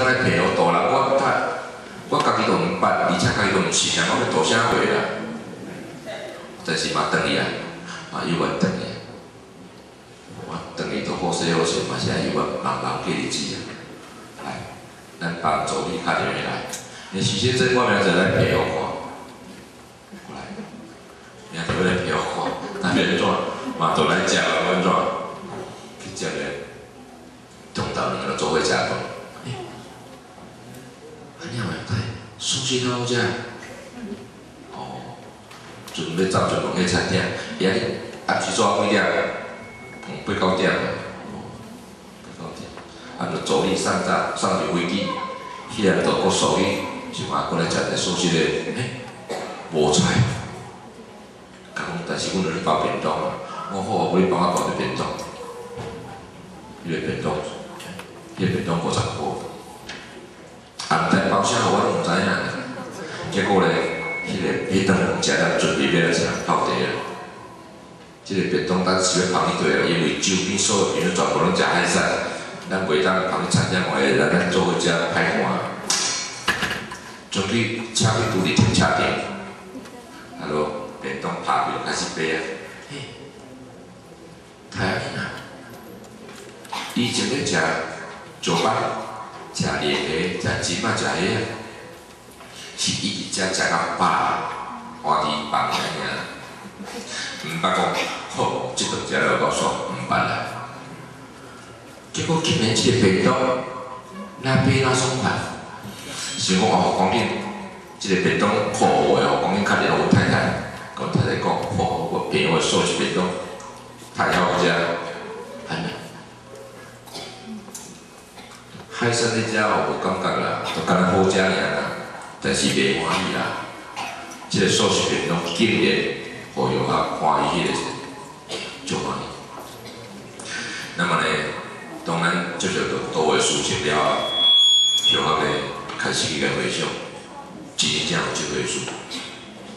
來澎湖渡人，我睇我家己都毋捌，而且家己都毋信啊，我欲渡啥貨啦？但是嘛轉去啊，嘛猶原轉去。我轉去都好勢好勢，嘛是愛猶原茫茫過日子啊。來，咱幫助你敲電話來。你許先生，我明仔載來澎湖看，過來，明仔載來澎湖看，咱欲按怎？嘛都來食啊，按怎？去食咧，中晝兩个做伙食飯。欸，按呢會對，素食較好食。哦，陣欲走就問彼餐廳，伊啊你暗時做幾點？八九點。哦，八九點。啊，就助理送早送上飛機，彼個就閣屬於是嘛，閣來食一个素食的，欸，無菜。共講，但是阮予你包便當啊，我好啊，無你幫我包一便當。彼個便當，彼個便當50箍。啊，毋知包啥予我攏毋知影。結果咧，彼個彼頓飯食了，準備欲來食泡茶啦。這個便當咱是欲放去佗啊，因為周邊所有朋友全部攏食海產，咱袂當放去餐廳外個，咱做伙食歹看。準備車去拄佇停車場，啊囉便當拍開就開始爬啊。嘿，太安尼啊！以前咧食石斑、食鯪魚、食鱔仔、食蝦啊，是一直食食到飽，換佇放爾爾。毋捌講，好，這頓食了夠爽，毋捌啦。結果竟然這個便當，若買若爽快，想講哦，趕緊，這個便當好好的哦，趕緊敲電話阮太太，共太太講，吼，我朋友的素食便當太好食，按呢。海產咧食哦，無感覺啦，就敢若好食爾啦，但是袂歡喜啦。這個素食便當竟然予遊客歡喜彼個時足歡喜。那麼呢，當咱接受到多的事情了後，遊客咧開始去共回想，真正有這回事。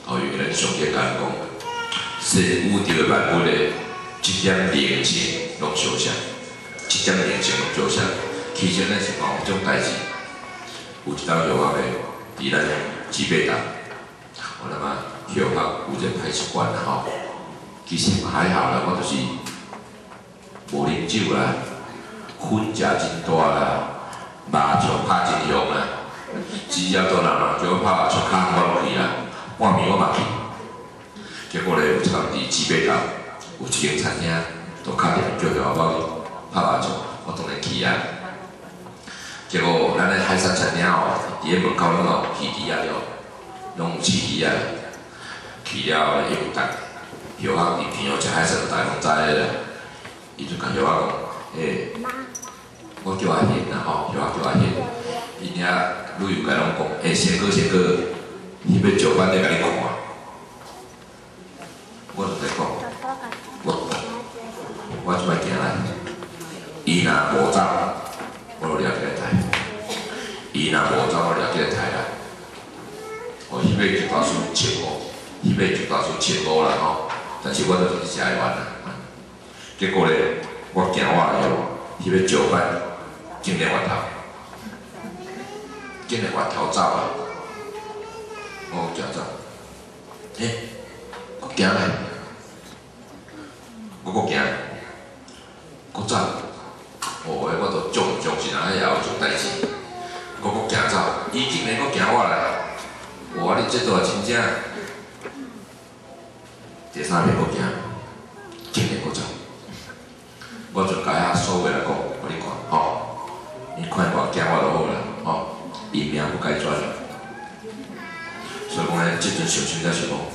哦，因為咱上帝共咱講，說宇宙的萬物的這點靈性攏相像，這點靈性攏相像。其實咱是講這種代誌，有一當遊客咧，佇咱姊妹檔，我那麼遊客有一個歹習慣啦吼，其實嘛還好啦，我就是無啉酒啦，薰食真大啦，麻將拍真凶啦，只要到人麻將拍麻將，跤我攏去啦，半暝我嘛去。結果咧，有一工佇姊妹檔有一間餐廳，就敲電話叫我去拍麻將，我當然去啊。結果咱咧海產餐廳哦，佇咧門口攏有魚池仔了，攏有飼魚仔。去了後咧，伊有逐遊客佇朋友食海產，逐家攏知的啦。伊就共遊客講，欸，我叫阿賢啦吼，遊客叫阿賢，𪜶遐旅遊共攏講，欸，賢哥賢哥，彼欲石斑咧共你看。我就咧講，我這擺行來，伊若無走，我就掠起來刣；伊若無走，我掠起來刣啦。哦，彼尾就大輸1500，彼尾就大輸千五啦吼。但是我都是食會完啦。結果咧，我行我來哦，彼尾石斑竟然越頭，竟然越頭走啊！我行走，欸，閣行來，我閣行，閣走。哦，我都足毋相信啊，遐也有種代誌。我閣行走，伊竟然閣行我來，哇！你這都真正。第三遍閣行，竟然閣走。我就共遐所有人講，我你看，吼，你看我行我就好啦，吼，伊命無改轉。所以講咧，這陣想想才想講，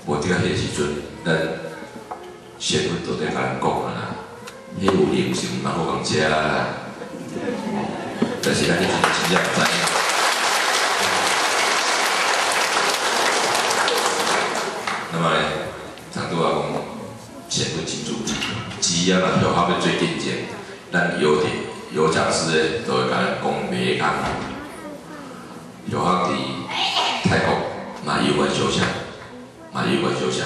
無佇個彼個時陣，咱仙佛都佇共咱講啊啦，彼有靈性，毋通好共食啦。但是咱彼陣真正毋知影。那麼咧，常拄仔講，仙佛真注意，只要若學校欲做見證，咱有點有講師的都會共咱講袂空。學校佇泰國嘛有關相像，嘛有關相像。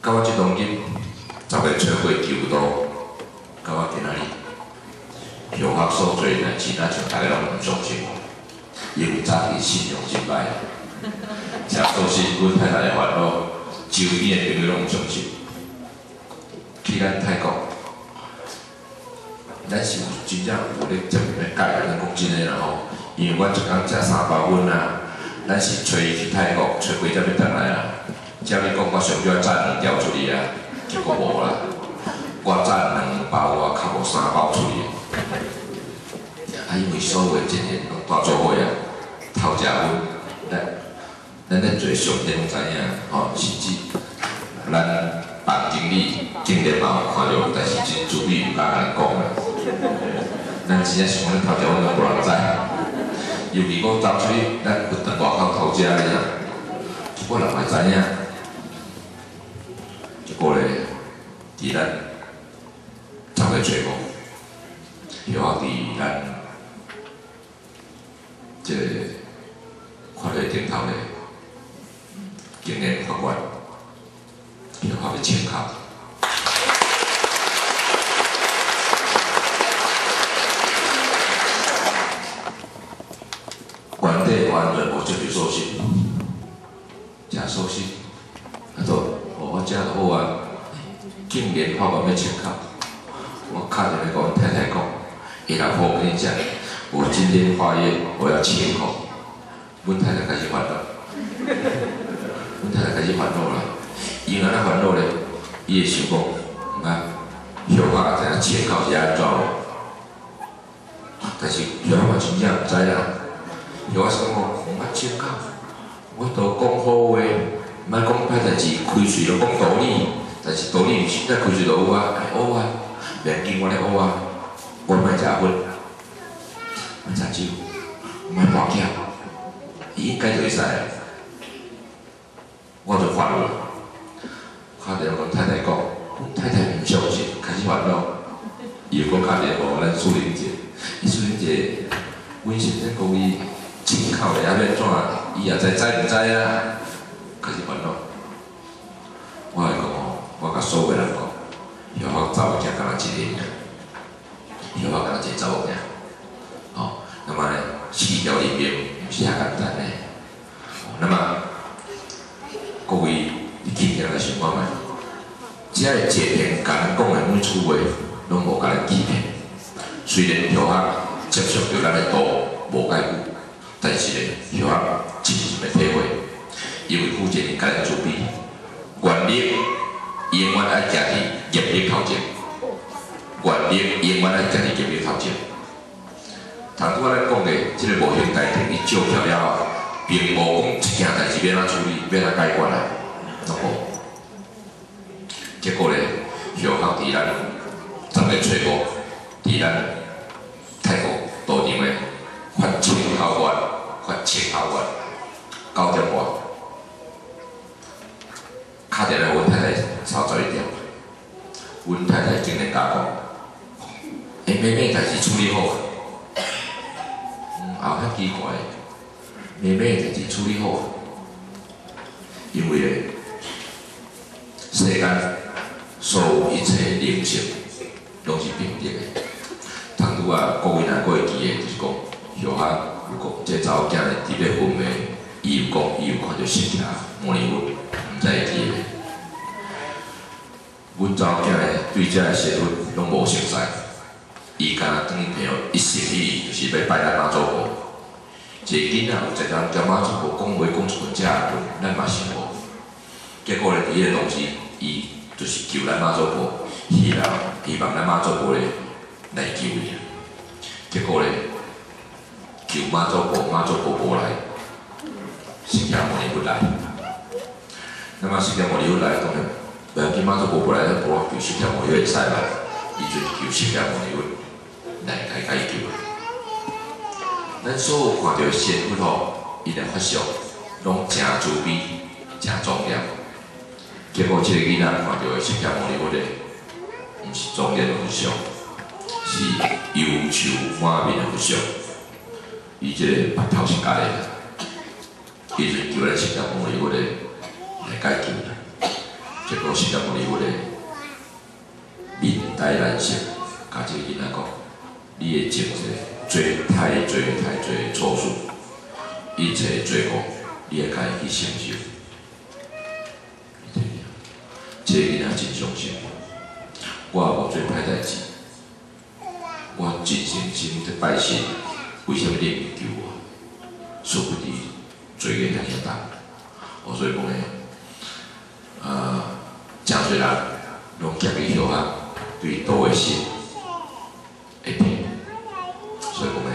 到我這當今，10月初八求道，到我今仔日，许学所做的代志，若像大家攏毋相信，因为早期信用真歹，食素食，阮太太的烦恼，周边的朋友攏毋相信。去咱泰國，咱是有真正有咧接咧解，咱講真的啦吼。因為我一工食三包粉啊，咱是揣伊去泰國，揣幾點欲轉來啊？照你講，我上少炸兩條出去啊，結果無啦。我炸兩包，我較無三包出去。啊，因為所有的情形攏帶做伙啊，偷食薰，咱咧做上天攏知影，吼，甚至咱房經理竟然嘛有看著，但是真慈悲毋敢共咱講啦。咱真正想講咧偷食薰攏無人知，尤其講走出去，咱有當外口偷食咧啊，結果人嘛會知影。結果咧，佇咱10月初五，許學佇咱這個法會頂頭咧，竟然發願，許學欲清口。原底完全無接受素食，食素食，啊都，哦，我食就好啊，竟然發願欲清口。我敲電話共阮太太講，欸，老婆，我跟你講，我今天發願我要切口，阮太太開始煩惱，阮太太開始煩惱啦。伊按怎煩惱咧？伊會想講，啊，許學知影切口是按怎無？但是許學嘛真正毋知啦。許學想講，毋捌切口，我都講好話，毋愛講歹代誌，開喙就講道理，但是道理毋是才開喙就有啊，愛學啊。袂要緊，我咧學啊，我莫食薰，莫食酒，莫跋筊，伊應該就會使啊。我就煩惱，敲電話共太太講，阮太太毋相信，開始煩惱。伊又閣敲電話予咱淑玲姐，伊淑玲姐，阮先生講伊清口咧，抑欲按怎？伊也知知毋知啊？開始煩惱。我會講哦，我共所有人講。許學查某囝敢若一个爾，許學敢若一個查某囝，吼，那麼呢，四條人命毋是遐簡單的。那麼各位，你緊來想看覓，這个戒騙共咱講的每句話，攏無共咱欺騙。雖然許學接觸著咱的道無介久，但是呢，許學真心的體會，因為負責人共咱慈悲，願力永遠愛行佇業力頭前，願力永遠愛行佇業力頭前。頭拄仔咱講的這个無形代誌，伊照起了後，並無講這件代誌欲按怎處理，欲按怎解決啊，攏無。結果咧，許學佇咱10月初五，佇咱泰國道場咧發清口願，發清口願，9點外，敲電話予阮太太31點，阮太太竟然共我講，欸，妹妹代誌處理好，也有遐奇怪，妹妹代誌處理好，因為咧，世間所有一切靈性攏是平等的。通拄仔各位若閣會記的，就是講許學有講，這查某囝咧佇咧昏迷，伊有講，伊有看著釋迦牟尼佛，毋知會記袂？阮查某囝咧對這个仙佛攏無熟似，伊敢若轉去朋友一心一意就是欲拜咱媽祖婆。一个囡仔有才人共媽祖婆講話講出遮爾咱嘛想無。結果咧，佇彼個當時，伊就是求咱媽祖婆，希望咱媽祖婆咧來救伊。結果咧，求媽祖婆，媽祖婆無來，釋迦牟尼佛來。那麼釋迦牟尼佛來，當然，袂要緊，媽祖婆無來，咱無求釋迦牟尼佛會使吧？伊就求釋迦牟尼佛來共伊救。咱所有看著的仙佛吼，伊的法相攏誠慈悲、誠莊嚴。結果，這個囡仔看著的釋迦牟尼佛咧，毋是莊嚴的佛像，是憂愁滿面的佛像。伊這個腹頭是假的，伊就求咱釋迦牟尼佛咧來解救啦。結果釋迦牟尼佛咧面帶難色，共這個囡仔講：你會種一个做太濟太濟錯事，一切罪過，你會家己去承受。這個囡仔真傷心，我也無做歹代誌，我真誠心佇拜神，為啥物你毋救我？殊不知罪孽遐爾重，哦，所以講呢，誠濟人攏夾去休學，對道的心會變，所以講呢，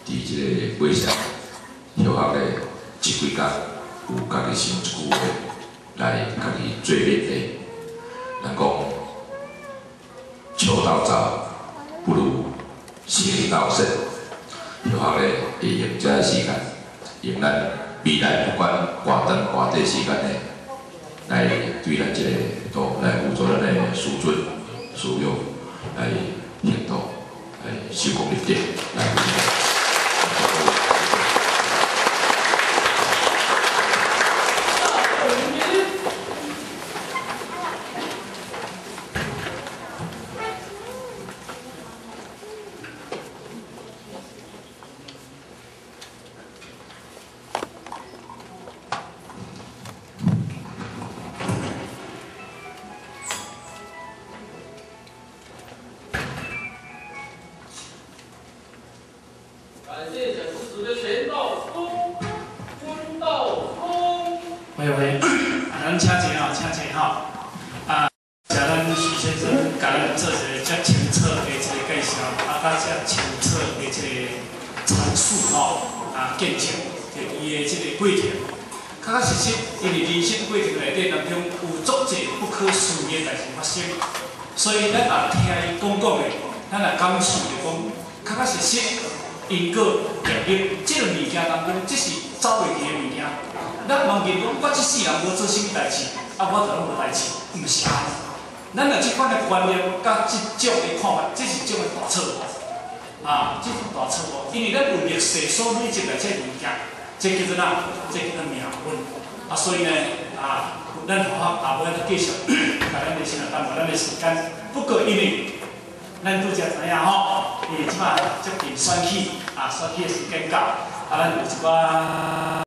佇這個尾聲休學的這幾工，有家己想一句話來家己做勉勵。人講求道早，不如行道勝。休學咧會用這个時間，用咱未來不管偌長偌短時間呢，來對咱這個道來輔助咱的師尊師友來行道，來修功立德，來。喂喂，啊，咱請坐吼，請坐吼。啊，謝咱許先生共咱做一个遮清楚的一个介紹，啊，佮遮清楚的這個闡述吼，啊，見證，就伊的這個過程。確確實實，因為人生過程內底當中有足濟不可思議的代誌發生，所以咱也聽伊講講的，咱也感受著講，確確實實因果業力這個物件當中，這是走袂去的物件。咱忘記講，我這世人無做啥物代誌，啊，我就攏無代誌，毋是按呢。咱若這款的觀念，佮這種的看法，這是種的大錯誤。啊，這種大錯誤，因為咱有歷世所累積來這物件，這叫做哪？這叫做命運。啊，所以呢，啊，咱佛法也無法度繼續，共咱的先來耽誤咱的時間。不過因為咱拄才知影吼，因為這擺接近選舉，啊，選舉的時間到，啊，咱有一寡。